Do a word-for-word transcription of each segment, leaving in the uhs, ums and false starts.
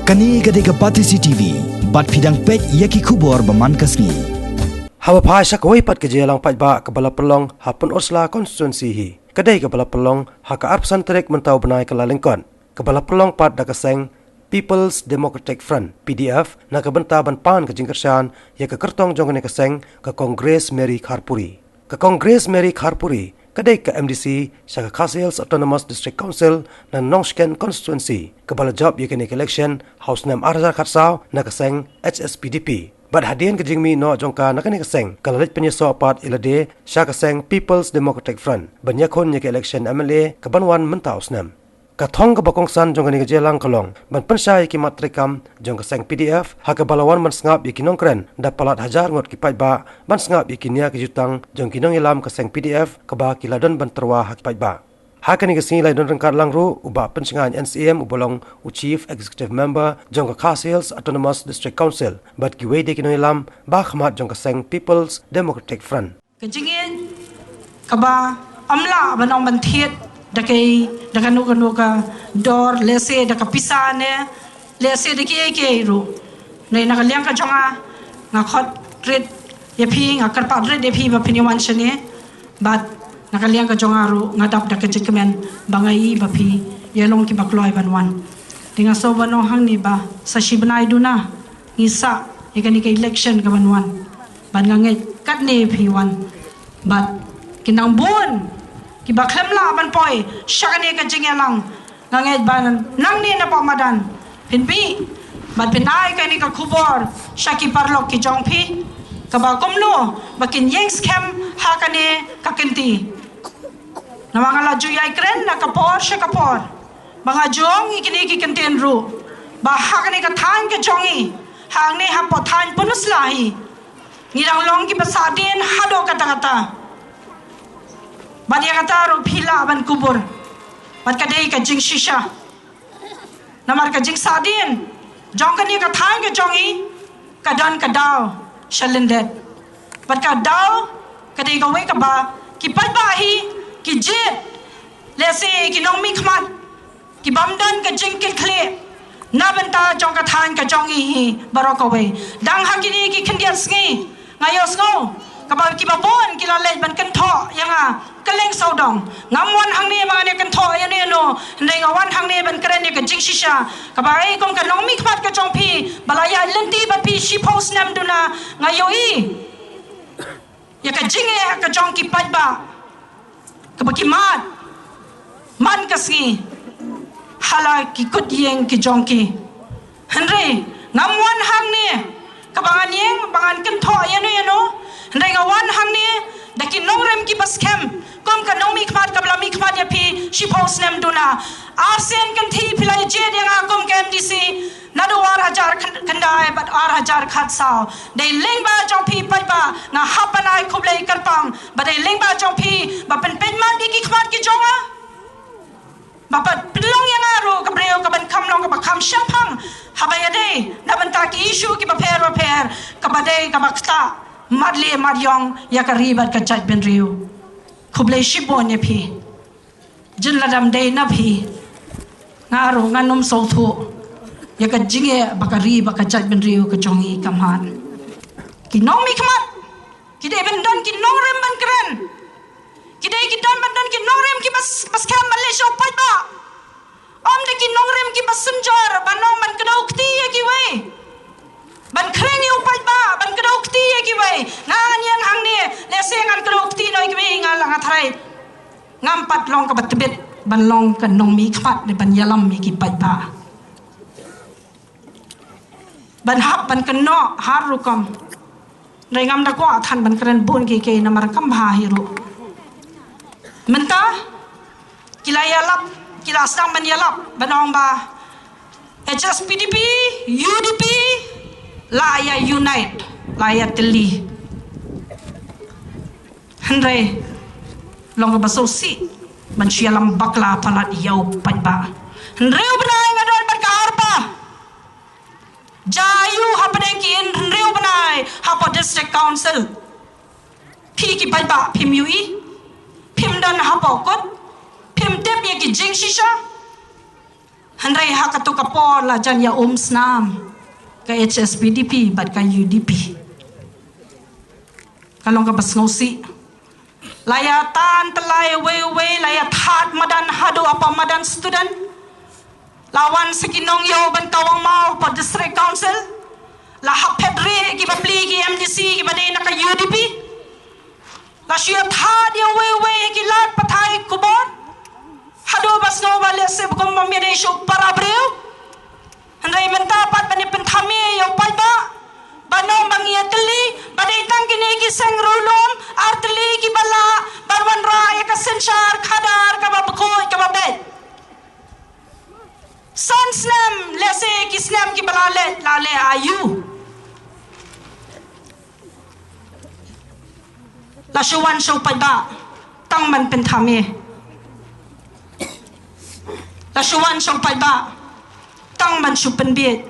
Kane ka dei ka Batesi T V, bad phi dang peit ïa ki khubor ba man ka sngi. Haba phai sha kawei pat ka jingïalang paidbah kaba la pynlong ha Pynursla constituency hi, ka dei kaba la pynlong ha ka arphew san tarik mynta u bnai Kyllalyngkot, kaba la pynlong pat da ka seng People's Democratic Front, P D F, na ka bynta ban pan ka jingkyrshan ïa ka kyrtong jong kane ka seng, ka Congress Mary Kharpuri. Ka Congress Mary Kharpuri ka dei ka M D C sha ka Khasi Hills Autonomous District Council na Nongshken constituency, kaba la jop ïa kane ka election ha u snem ar hajar khatsaw na ka seng H S P D P. Bad hadien ka jingmih noh jong ka na kane ka seng, ka la leit pynïasoh pat ïa lade sha ka seng People's Democratic Front ban ïakhun ïa ka election M L A kaban wan mynta u snem. Ka thong kaba kongsan jong kane ka jingïalang ka long ban pynshai ïa ki mat treikam jong ka seng P D F, ha kaba la wan ban sngap ïa ki nongkren da palat hajar ngut ki paidbah, ban sngap ïa ki nia ki jutang jong ki nongïalam ka seng P D F kaba ki la don ban tyrwa ha ki paidbah. Ha kane ka sngi la ïadon ryngkat lang ruh u Bah Pynshngaiñ N C M, uba long u Chief Executive Member jong ka Khasi Hills Autonomous District Council, bad kiwei de ki nongïalam ba khmat jong ka seng People's Democratic Front. Ka jingïeit kaba ym lah ban ong ban thied da kei, da kano kano ka dor, lehse da ka pisa ne lehse da kiei kiei ruh. Hynrei na ka liang ka jong nga, nga khot rit ïa phi, nga kyrpad rit ïa phi ba phin ïa wan shane. Bad na ka liang ka jong nga ruh, nga dap da ka jingkmen ba nga i ba phi ïa long kiba kloi ban wan. Te nga sngew ban ong hangne ba sa shi bnai duna ngi sah ïa kane ka election kaban wan. Bad nga ngeit katne phi wan. Bad ki nang bun kiba khlem lah ban poi sha kane ka jingïalang. Nga ngeit ba nangne na pop madan phin mih bad phin ai kane ka khubor sha ki paralok ki jong phi, kaba kumno ba kin ïeng skhem ha kane ka kynti. Namar nga la ju ïai kren na ka por sha ka por ba nga ju ong ïa kine ki kyntien ruh, ba ha kane ka thaiñ ka jong ngi, hangne hapoh thaiñ Pynursla hi, ngi dang long kiba sahdien haduh katta katta. Bad ïa kata ruh phi lah ban kubur. Bad ka dei ka jingshisha. Namar ka jingsahdien jong kane ka thaiñ ka jong ngi, ka don ka daw sha lyndet. Bad ka daw ka dei kawei kaba ki paidbah hi ki jied, lehse ki nongmihkhmat, ki bym don ka jingkitkhlieh na bynta jong ka thaiñ ka jong ngi hi baroh kawei. Dang ha kine ki khyndiat sngi nga ïohsngew kaba kiba bun ki la leit ban kynthoh ïa nga kylleng sawdong. Ngam wan hangne ba ngan ïa kynthoh ïano ïano, hynrei nga wan hangne ban kren ïa ka jingshisha kaba ei kum ka nongmihkhmat ka jong phi ba la ïaid lynti bad phi shiphew snem duna. Nga ïohi ïa ka jingeh ka jong ki paidbah kaba ki mad man ka sngi ha la ki kut ïing ki jong ki. Hynrei ngam wan hangne kaba ngan ïeng ba ngan kynthoh ïano ïano, hynrei nga wan hangne da ki nongrim kiba skhem kum ka nongmihkhmat kaba la mihkhmat ïa phi shiphew snem duna. Arsien kynthih phi la ïa jied ïa nga kum ka M D C naduh ar hajar khyndai bad ar hajar khatsaw. Dei lyngba jong phi paidbah nga hap ban ai khublei kyrpang, ba dei lyngba jong phi ba pynpeit mat ïa ki khmat ki jong nga, ba pynlong ïa nga ruh ka briew kaban kham long kaba kham shemphang haba ïadei na bynta ki issue kiba pher ba pher, kaba dei kaba ktah mat lieh mat ïong ïa ka ri bad ka jaitbynriew. Khublei shibun ïa phi. Jin lada ym dei na phi, nga ruh ngan ym sngewthuh ïa ka jingeh ba ka ri ba ka jaitbynriew ka jong ngi ka mad. Ki nongmihkhmat ki dei ban don ki nongrim ban kren. Ki dei ki don ban don ki nongrim kiba s-, ba skhem ban leit sha u paidbah. Ym dei ki nongrim kiba synjor ban ong ban kdew kti ïa kiwei, ban kren ïa u paidbah, ban kdew kti ïa kiwei. Nga ngan ïeng hangne, lehse ngan kdew kti noh ïa kiwei, nga la nga tharai ngam pat long kaba tbit ban long ka nongmihkhmat ne ban ïalam ïa ki paidbah, ban hap ban kynnoh har rukom. Hynrei ngam da kwah than ban kren bun kiei kiei namar kam bha hi ruh. Mynta ki la ïalap, ki la sdang ban ïalap ban ong ba H S P D P, U D P la ïa unite, la ïa tylli. Hynrei long kaba sngewsih ban shu ïalam bakla palat ïa u paidbah. Hynriew bnai nga don bad ka ARPA. Jia aiu hapdeng ki hynriew bnai hapoh District Council? Phi ki paidbah phim ïohi, phim don hapoh kut, phim tip ïa ki jingshisha. Hynrei ha kato ka por la jan ïa um snam ka H S P D P bad ka U D P. Ka long kaba sngewsih. La ïa tan tyllai wei wei, la ïa thad madan haduh apa madan student. La wan sa ki nongïaw ban kawang maw pa District Council. La hap phet rieh ki bapli ki M D C kiba dei na ka U D P. La shu ïa thad ïa wei wei ki lad pathai khubor. Haduh ba sngew ba lehse ba kum ba ym dei shuh para briew. Hynrei mynta pat ban ïa pynthame ïa u paidbah. Ba nong ba ngi ïa tylli, ba dei tang kine ki seng riewlum ar tylli kiba lah ban wanrah ïa ka synshar khadar kaba bakhuid kaba beit. San snem, lehse ki snem kiba la leh, la leh aïu. La shu wan sha u paidbah tang ban pynthame. La shu wan sha u paidbah tang ban shu pynbiej.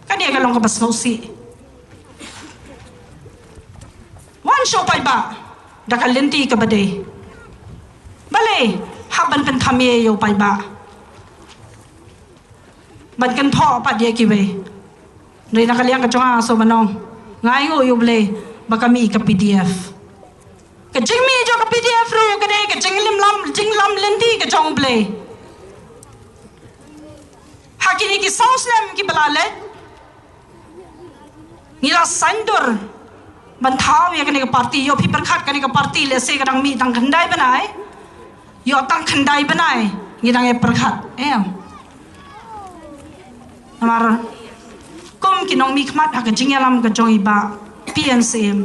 Kane ka long kaba sngewsih. Wan sha u paidbah da ka lynti kaba dei. Balei hap ban pynthame ïa u paidbah? Ban kynthoh pat ïa kiwei. Hynrei na ka liang ka jong nga sngewbha nong, nga ainguh ïa u Blei ba ka mih ka P D F. Ka jingmih jong ka P D F ruh ka dei ka jinglimlam, jinglam lynti ka jong u Blei. Ha kine ki saw snem kiba la leit, ngi la saiñdur ban thaw ïa kane ka parti. Ïoh phi pyrkhat kane ka parti lehse ka dang mih tang khyndai bnai. Ïoh tang khyndai bnai ngi dang ïa pyrkhat, em. Namar kum ki nongmihkhmat ha ka jingïalam ka jong i Bah P N C M,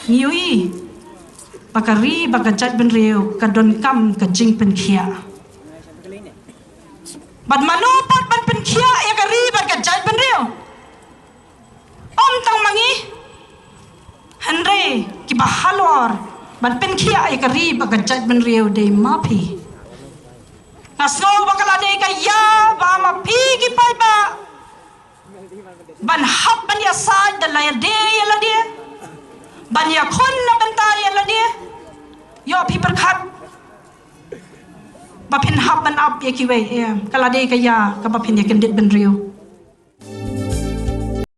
ngi ïohi ba ka ri bad ka jaitbynriew ka donkam ka jingpynkhiah. Bad mano pat ban pynkhiah ïa ka ri bad ka jaitbynriew? Ym tang ma ngi. Hynrei kiba halor ban pynkhiah ïa ka ri bad ka jaitbynriew dei ma phi. Nga sngew ba ka la dei ka ïa ba ma phi ki paidbah ban hap ban ïasaid da lade ïa lade, ban ïakhun na bynta ïa lade. Ïoh phi pyrkhat ba phin hap ban ap ïa kiwei, em, ka la dei ka ïa kaba phin ïakyndit bynriew.